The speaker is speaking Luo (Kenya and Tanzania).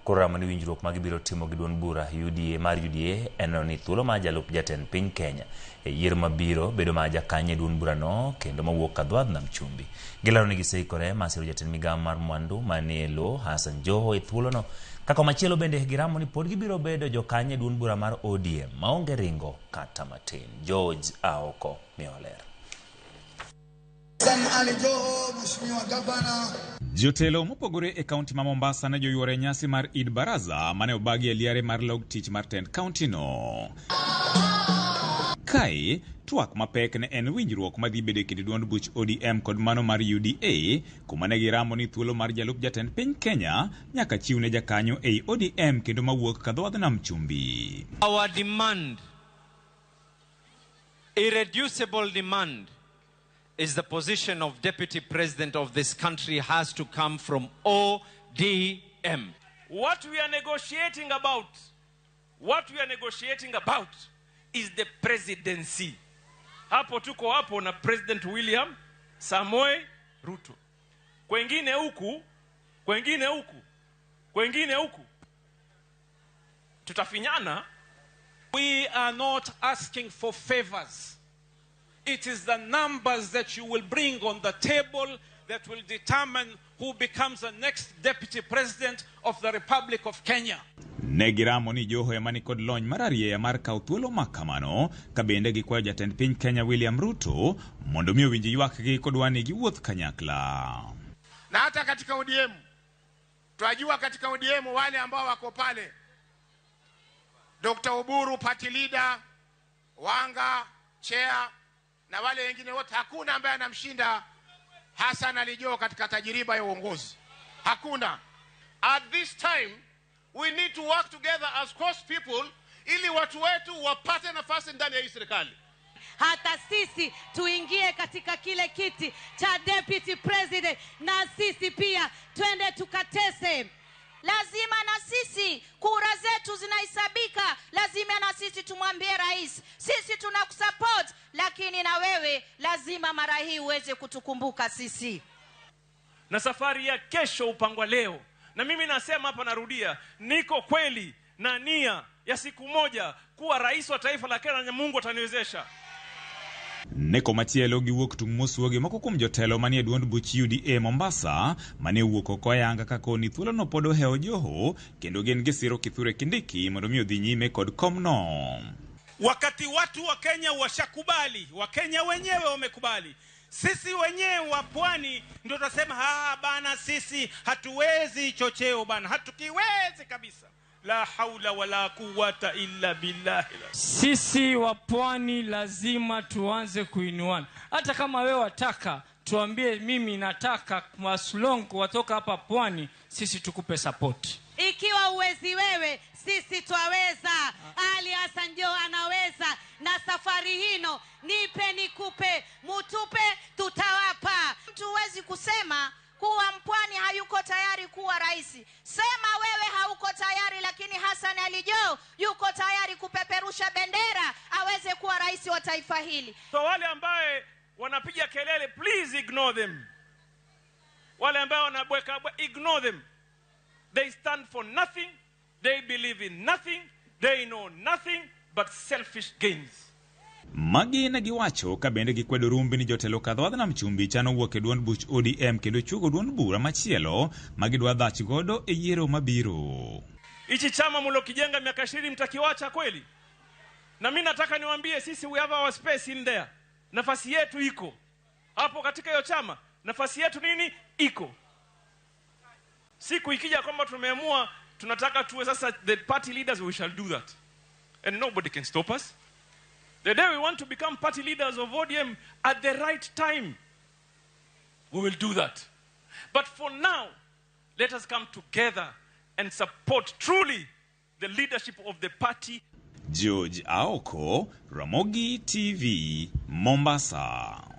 Koro ramo ni winjruok ma gibiro timo gi duond bura UDA mar UDA en neno ni thuolo mar jalup jatend piny Kenya e yiero mabiro bedo mar jakanyo e duond burano kendo mawuok Kadhwadh Nam Chumbi. Gilaro ni giseikore mar siro jatend migawo mar mwandu manie lowo Hassan Joho e thuolono. Ka komachielo bende giramo ni pod gibiro bedo jokanyo e duond bura mar ODM maonge ringo kata matin. George Aoko miyo ler. Hassan Ali Joho, Mheshimiwa Gavana. Jotelo mopogore e kaunti ma Mombasa ne joyuoro e nyasi mar Eid Baraza mane obagi e liare mar log tich mar tend kaunti no. Kae, twak mapek ne en winjruok madhi bedo e kind duond buch ODM kod mano mar UDA, kuma ne giramo ni thuolo mar jalup jatend piny Kenya nyaka chiw ne jakanyo ei ODM kendo mawuok Kadhwadh Nam Chumbi. Our demand, irreducible demand, is the position of deputy president of this country has to come from ODM. What we are negotiating about, what we are negotiating about is the presidency. Hapo tuko hapo na President William Samoei Ruto. Kwengine huku, kwengine huku, kwengine huku tutafinyana. We are not asking for favors. It is the numbers that you will bring on the table that will determine who becomes the next deputy president of the Republic of Kenya. Ne giramo ni Joho ema nikod lony mar arieya mar kawo thuolo ma kamano, ka bende gikwayo jatend piny Kenya William Ruto mondo mi owinj ywakgi kodwa ni giwuoth kanyakla. Na hata katika ODM twajua, katika ODM wale ambao wako pale, Dr. Oburu party leader, Wanga chair na wale wengine wote, hakuna ambaye anamshinda Hassan Ali Joho katika tajiriba ya uongozi, hakuna. At this time we need to work together as Coast people ili watu wetu wapate nafasi ndani ya hii serikali. Hata sisi tuingie katika kile kiti cha deputy president, na sisi pia twende tukatese. Lazima na sisi kura zetu zinahesabika, lazima na sisi tumwambie rais, sisi tunakusupport, lakini na wewe lazima mara hii uweze kutukumbuka sisi. Na safari ya kesho upangwa leo. Na mimi nasema hapa, narudia, niko kweli na nia ya siku moja kuwa rais wa taifa la Kenya na Mungu ataniwezesha. Ne komachielo giwuok tung' mosuogi moko kuom jotelo manie duond buch UDA Mombasa mane owuok oko ayanga ka koni thuolono pod ohewo Joho kendo gin gisiro Kithure Kindiki mondo mi odhi nyime kod komno. Wakati watu wa Kenya washakubali, Wakenya wenyewe wamekubali, sisi wenyewe wa pwani ndio tutasema ah, bana, sisi hatuwezi chocheo bana, hatukiwezi kabisa. La haula wala quwwata illa billah. Sisi wa pwani lazima tuanze kuinuana. Hata kama wewe wataka tuambie, mimi nataka Maslongo watoka hapa pwani, sisi tukupe support. Ikiwa uwezi wewe, sisi twaweza. Ali Hassan Joho anaweza, na safari hino nipe nikupe, mutupe tutawapa. Mtu huwezi kusema kuwa mpwani hayuko tayari kuwa rais. Sema wewe hauko tayari, lakini Hassan Ali Joho yuko tayari kupeperusha bendera aweze kuwa rais wa taifa hili. So wale ambaye wanapiga kelele, please ignore them. Wale ambao wanabweka, ignore them. They stand for nothing, they believe in nothing, they know nothing but selfish gains. Magi ne giwacho ka bende gikwedo rumbi ni jotelo Kadhwadh Nam Chumbi chano wuok e duond buch ODM kendo chuogo duond bura machielo ma gidwa dhach godo e yiero mabiro. Hichi chama mlokijenga miaka 20 mtakiwacha kweli? Na mimi nataka niwaambie sisi we have our space in there. Nafasi yetu iko hapo katika hiyo chama, nafasi yetu nini iko. Siku ikija kwamba tumeamua tunataka tuwe sasa the party leaders, we shall do that. And nobody can stop us. The day we want to become party leaders of ODM at the right time, we will do that. But for now, let us come together and support truly the leadership of the party. George Aoko, Ramogi TV, Mombasa.